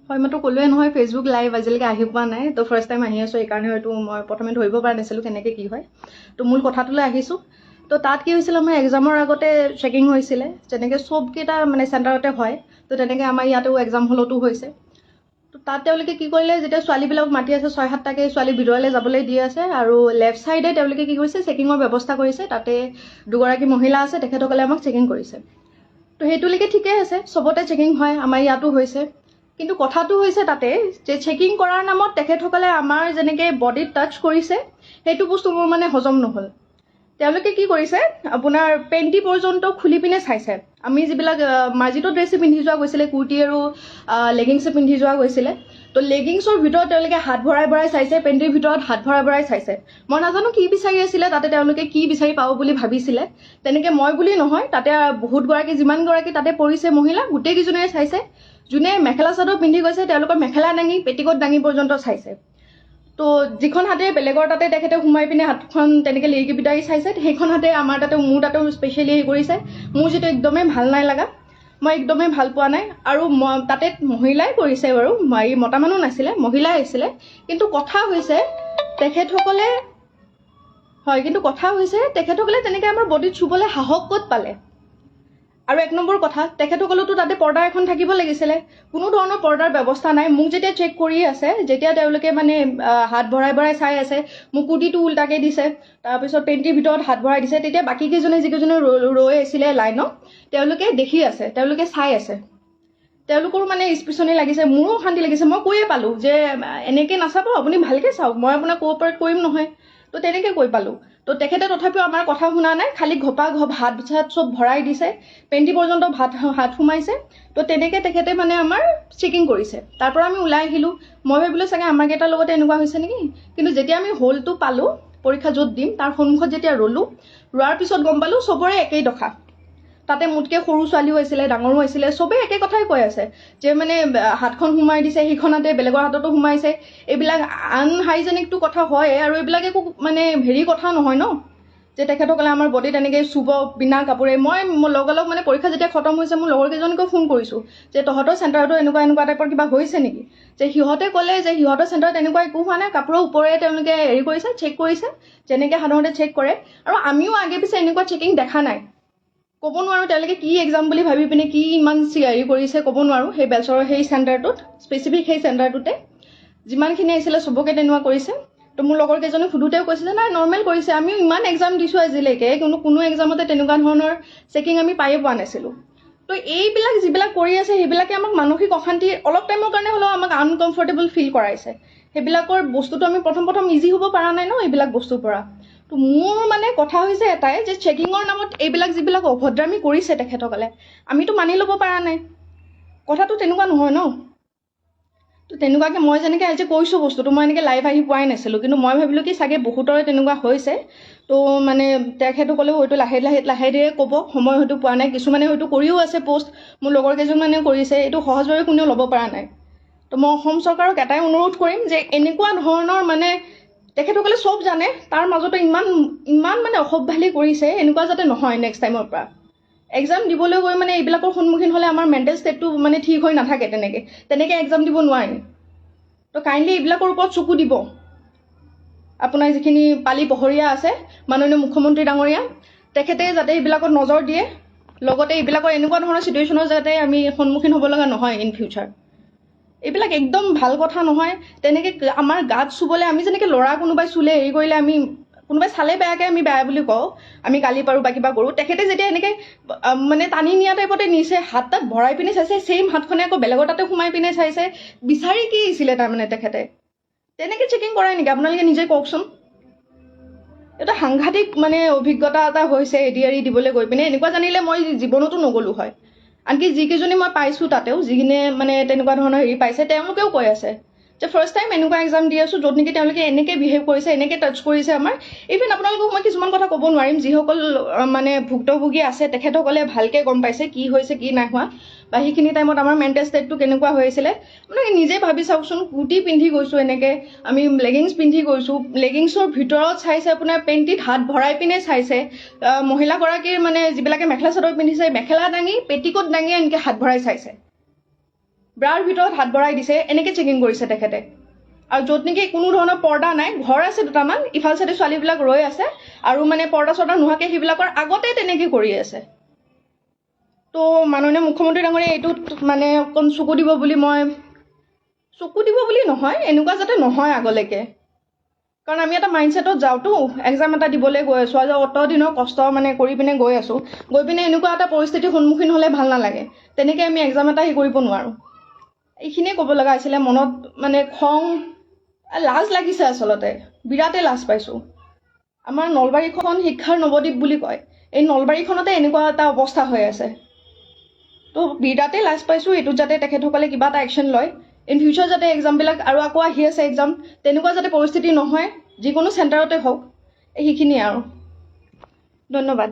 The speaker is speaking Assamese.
হয়, মইতো ক'লোৱে নহয়, ফেচবুক লাইভ আজিলৈকে আহি পোৱা নাই। তো ফাৰ্ষ্ট টাইম আহি আছোঁ, সেইকাৰণে হয়তো মই প্ৰথমে ধৰিব পৰা নাছিলোঁ কেনেকৈ কি হয়। তো মূল কথাটোলৈ আহিছোঁ। তো তাত কি হৈছিলে, আমাৰ এক্সামৰ আগতে চেকিং হৈছিলে, যেনেকৈ চবকেইটা মানে চেণ্টাৰতে হয়। তো তেনেকৈ আমাৰ ইয়াতেও এক্সাম হলতো হৈছে। তো তাত তেওঁলোকে কি কৰিলে, যেতিয়া ছোৱালীবিলাক মাতি আছে, ছয় সাতটাকৈ ছোৱালী ভিতৰলৈ যাবলৈ দি আছে আৰু লেফ্ট ছাইডে তেওঁলোকে কি কৰিছে, চেকিঙৰ ব্যৱস্থা কৰিছে। তাতে দুগৰাকী মহিলা আছে, তেখেতসকলে আমাক চেকিং কৰিছে। তো সেইটোলৈকে ঠিকে আছে, চবতে চেকিং হয়, আমাৰ ইয়াতো হৈছে। কিন্তু কথাটো হৈছে তাতে যে চেকিং কৰাৰ নামত তেখেতসকলে আমাৰ যেনেকৈ বডিত টাচ কৰিছে, সেইটো বস্তু মোৰ মানে হজম নহ'ল। তেওঁলোকে কি কৰিছে, আপোনাৰ পেণ্টি পৰ্যন্ত খুলি পিনে চাইছে। আমি যিবিলাক মাৰ্জিত ড্ৰেছে পিন্ধি যোৱা গৈছিলে, কুৰ্তি আৰু লেগিংছে পিন্ধি যোৱা গৈছিলে। তো লেগিংছৰ ভিতৰত তেওঁলোকে হাত ভৰাই ভৰাই চাইছে, পেণ্টিৰ ভিতৰত হাত ভৰাই ভৰাই চাইছে। মই নাজানো কি বিচাৰি আছিলে তাতে, তেওঁলোকে কি বিচাৰি পাব বুলি ভাবিছিলে। তেনেকৈ মই বুলি নহয়, তাতে বহুতগৰাকী, যিমানগৰাকী তাতে পৰিছে মহিলা, গোটেইকেইজনীয়ে চাইছে। যোনে মেখেলা চাদৰ পিন্ধি গৈছে, তেওঁলোকৰ মেখেলা দাঙি, পেটিকোট দাঙি পৰ্যন্ত চাইছে। তো যিখন হাতে বেলেগৰ তাতে তেখেতে সোমাই পিনে হাতখন তেনেকৈ লিৰিকি বিদাৰি চাইছে, সেইখন হাতে আমাৰ তাতে, মোৰ তাতেও স্পেচিয়েলি হেৰি কৰিছে। মোৰ যিটো একদমেই ভাল নাই লগা, মই একদমেই ভাল পোৱা নাই। আৰু মই তাতে মহিলাই কৰিছে বাৰু, এই মতা মানুহ নাছিলে, মহিলাই আহিছিলে। কিন্তু কথা হৈছে তেখেতসকলে হয়, কিন্তু কথা হৈছে তেখেতসকলে তেনেকৈ আমাৰ বডিত চুবলৈ সাহস ক'ত পালে? আৰু এক নম্বৰ কথা, তেখেতসকলেতো তাতে পৰ্দা এখন থাকিব লাগিছিলে। কোনো ধৰণৰ পৰ্দাৰ ব্যৱস্থা নাই। মোক যেতিয়া চেক কৰি আছে, যেতিয়া তেওঁলোকে মানে হাত ভৰাই ভৰাই চাই আছে, মোক কুৰ্তিটো উল্টাকৈ দিছে, তাৰপিছত পেণ্টিৰ ভিতৰত হাত ভৰাই দিছে, তেতিয়া বাকী কেইজনে, যিকেইজনে ৰৈ আছিলে লাইনত, তেওঁলোকে দেখি আছে, তেওঁলোকে চাই আছে। তেওঁলোকৰো মানে ইস্পিচনি লাগিছে, মোৰো অশান্তি লাগিছে। মই কৈয়ে পালোঁ যে এনেকৈ নাচাব আপুনি, ভালকৈ চাওক, মই আপোনাক কোঅপাৰেট কৰিম নহয়। তো তেনেকৈ কৈ পালোঁ। তো তেখেতে তথাপিও আমাৰ কথা শুনা নাই, খালি ঘপা ঘপ হাত চাত চব ভৰাই দিছে, পেণ্টি পৰ্যন্ত হাত সোমাইছে। তো তেনেকৈ তেখেতে মানে আমাৰ চেকিং কৰিছে। তাৰ পৰা আমি ওলাই আহিলোঁ। মই ভাবিলোঁ চাগে আমাৰ কেইটাৰ লগতে এনেকুৱা হৈছে নেকি। কিন্তু যেতিয়া আমি হলটো পালোঁ, পৰীক্ষা য'ত দিম তাৰ সন্মুখত যেতিয়া ৰ'লোঁ, ৰোৱাৰ পিছত গম পালোঁ চবৰে একেই দশা। তাতে মোতকৈ সৰু ছোৱালীও আছিলে, ডাঙৰো আছিলে, চবেই একে কথাই কৈ আছে যে মানে হাতখন সোমাই দিছে, সেইখন হাতে বেলেগৰ হাততো সোমাইছে। এইবিলাক আনহাইজেনিকটো কথা হয় আৰু এইবিলাক একো মানে হেৰি কথা নহয় ন, যে তেখেতসকলে আমাৰ বডিত এনেকৈ চুব বিনা কাপোৰে। মই লগালগ মানে পৰীক্ষা যেতিয়া খতম হৈছে, মোৰ লগৰ কেইজনকো ফোন কৰিছোঁ যে তহঁতৰ চেণ্টাৰতো এনেকুৱা এনেকুৱা টাইপৰ কিবা হৈছে নেকি? যে সিহঁতে ক'লে যে সিহঁতৰ চেণ্টাৰত এনেকুৱা একো হোৱা নাই, কাপোৰৰ ওপৰেৰে তেওঁলোকে হেৰি কৰিছে, চেক কৰিছে, যেনেকৈ সাধাৰণতে চেক কৰে। আৰু আমিও আগে পিছে এনেকুৱা চেকিং দেখা নাই। ক'ব নোৱাৰোঁ তেওঁলোকে কি এক্সাম বুলি ভাবি পিনে কি ইমান হেৰি কৰিছে, ক'ব নোৱাৰোঁ। সেই বেলচৰৰ সেই চেণ্টাৰটোত, স্পেচিফিক সেই চেণ্টাৰটোতে যিমানখিনি আহিছিলে চবকে তেনেকুৱা কৰিছে। তো মোৰ লগৰ কেইজনে সোধোতেও কৈছে যে নাই, নৰ্মেল কৰিছে, আমিও ইমান এক্সাম দিছোঁ আজিলৈকে, কিন্তু কোনো এক্সামতে তেনেকুৱা ধৰণৰ চেকিং আমি পায়ে পোৱা নাছিলোঁ। তো এইবিলাক যিবিলাক কৰি আছে, সেইবিলাকে আমাক মানসিক অশান্তি অলপ টাইমৰ কাৰণে হ'লেও আমাক আনকমফৰ্টেবল ফিল কৰাইছে। সেইবিলাকৰ বস্তুটো আমি প্ৰথম প্ৰথম ইজি হ'ব পৰা নাই ন এইবিলাক বস্তুৰ পৰা। তো মোৰ মানে কথা হৈছে এটাই যে চেকিঙৰ নামত এইবিলাক যিবিলাক অভদ্ৰামী কৰিছে তেখেতসকলে, আমিতো মানি ল'ব পৰা নাই। কথাটো তেনেকুৱা নহয় ন। তো তেনেকুৱাকৈ মই যেনেকৈ আজি কৈছোঁ বস্তুটো, মই এনেকৈ লাইভ আহি পোৱাই নাছিলোঁ, কিন্তু মই ভাবিলোঁ কি চাগে বহুতৰে তেনেকুৱা হৈছে। তো মানে তেখেতসকলেও হয়তো লাহে লাহে লাহে ধীৰে ক'ব, সময় হয়তো পোৱা নাই। কিছুমানে হয়তো কৰিও আছে পষ্ট, মোৰ লগৰ কেইজনমানেও কৰিছে। এইটো সহজভাৱে কোনেও ল'ব পৰা নাই। তো মই অসম চৰকাৰক এটাই অনুৰোধ কৰিম যে এনেকুৱা ধৰণৰ মানে তেখেতসকলে চব জানে, তাৰ মাজতে ইমান ইমান মানে অসভ্যালি কৰিছে, এনেকুৱা যাতে নহয় নেক্সট টাইমৰ পৰা। এক্সাম দিবলৈ গৈ মানে এইবিলাকৰ সন্মুখীন হ'লে আমাৰ মেণ্টেল ষ্টেটটো মানে ঠিক হৈ নাথাকে, তেনেকৈ তেনেকৈ এক্সাম দিব নোৱাৰি। তো কাইণ্ডলি এইবিলাকৰ ওপৰত চকু দিব। আপোনাৰ যিখিনি পালি পহৰীয়া আছে, মাননীয় মুখ্যমন্ত্ৰী ডাঙৰীয়া, তেখেতে যাতে এইবিলাকত নজৰ দিয়ে, লগতে এইবিলাকৰ এনেকুৱা ধৰণৰ চিটুৱেশ্যনৰ যাতে আমি সন্মুখীন হ'ব লগা নহয় ইন ফিউচাৰ। এইবিলাক একদম ভাল কথা নহয়। তেনেকৈ আমাৰ গাত চুবলৈ, আমি যেনেকৈ ল'ৰা কোনোবাই চুলে হেৰি কৰিলে, আমি কোনোবাই চালে বেয়াকৈ আমি বেয়া বুলি কওঁ, আমি গালি পাৰোঁ বা কিবা কৰোঁ। তেখেতে যেতিয়া এনেকৈ মানে টানি নিয়া টাইপতে নিছে, হাত তাত ভৰাই পিনে চাইছে, ছেইম হাতখনে আকৌ বেলেগৰ তাতে সোমাই পিনে চাইছে, বিচাৰি কি আহিছিলে তাৰমানে তেখেতে? তেনেকৈ চেকিং কৰাই নেকি, আপোনালোকে নিজে কওকচোন। এটা সাংঘাতিক মানে অভিজ্ঞতা এটা হৈছে এডিআৰই দিবলৈ গৈ পিনে। এনেকুৱা জানিলে মই জীৱনতো নগ'লো হয়। আনকি যিকেইজনী মই পাইছোঁ তাতেও, যিখিনিয়ে মানে তেনেকুৱা ধৰণৰ হেৰি পাইছে, তেওঁলোকেও কৈ আছে যে ফাৰ্ষ্ট টাইম এনেকুৱা এক্সাম দি আছোঁ য'ত নেকি তেওঁলোকে এনেকৈ বিহেভ কৰিছে, এনেকৈ টাচ কৰিছে আমাৰ। ইভেন আপোনালোকক মই কিছুমান কথা ক'ব নোৱাৰিম, যিসকল মানে ভুক্তভোগী আছে তেখেতসকলে ভালকৈ গম পাইছে কি হৈছে কি নাই হোৱা, বা সেইখিনি টাইমত আমাৰ মেণ্টেল ষ্টেটটো কেনেকুৱা হৈ আছিলে। মানে নিজে ভাবি চাওকচোন, কুৰ্তি পিন্ধি গৈছোঁ, এনেকৈ আমি লেগিংছ পিন্ধি গৈছোঁ, লেগিংছৰ ভিতৰত চাইছে, আপোনাৰ পেণ্টিত হাত ভৰাই পিনে চাইছে, মহিলাগৰাকীৰ মানে যিবিলাকে মেখেলা চাদৰ পিন্ধিছে, মেখেলা দাঙি, পেটিকোট দাঙি এনেকৈ হাত ভৰাই চাইছে। ব্ৰাৰ ভিতৰত হাত ভৰাই দিছে, এনেকৈ চেকিং কৰিছে তেখেতে। আৰু য'ত নেকি কোনো ধৰণৰ পৰ্দা নাই, ঘৰ আছে দুটামান, ইফাল চাইডে ছোৱালীবিলাক ৰৈ আছে আৰু মানে পৰ্দা চৰ্দা নোহোৱাকৈ সেইবিলাকৰ আগতে তেনেকৈ কৰি আছে। তো মাননীয় মুখ্যমন্ত্ৰী ডাঙৰীয়া এইটোত মানে অকণ চকু দিব বুলি, মই চকু দিব বুলি নহয়, এনেকুৱা যাতে নহয় আগলৈকে। কাৰণ আমি এটা মাইণ্ডছেটত যাওঁতো, এক্সাম এটা দিবলৈ গৈ আছোঁ আৰু অত দিনৰ কষ্ট মানে কৰি পিনে গৈ আছোঁ, গৈ পিনে এনেকুৱা এটা পৰিস্থিতিৰ সন্মুখীন হ'লে ভাল নালাগে। তেনেকৈ আমি এক্সাম এটা হেৰি কৰিব নোৱাৰোঁ। এইখিনিয়ে ক'ব লগা আছিলে। মনত মানে খং, লাজ লাগিছে, আচলতে বিৰাটেই লাজ পাইছোঁ। আমাৰ নলবাৰীখন শিক্ষাৰ নৱদ্বীপ বুলি কয়, এই নলবাৰীখনতে এনেকুৱা এটা অৱস্থা হৈ আছে। তো বিৰাটেই লাজ পাইছোঁ। এইটোত যাতে তেখেতসকলে কিবা এটা একশ্যন লয় ইন ফিউচাৰ, যাতে এক্সামবিলাক আৰু আকৌ আহি আছে এক্সাম, তেনেকুৱা যাতে পৰিস্থিতি নহয়, যিকোনো চেণ্টাৰতে হওক। এই সেইখিনিয়ে আৰু, ধন্যবাদ।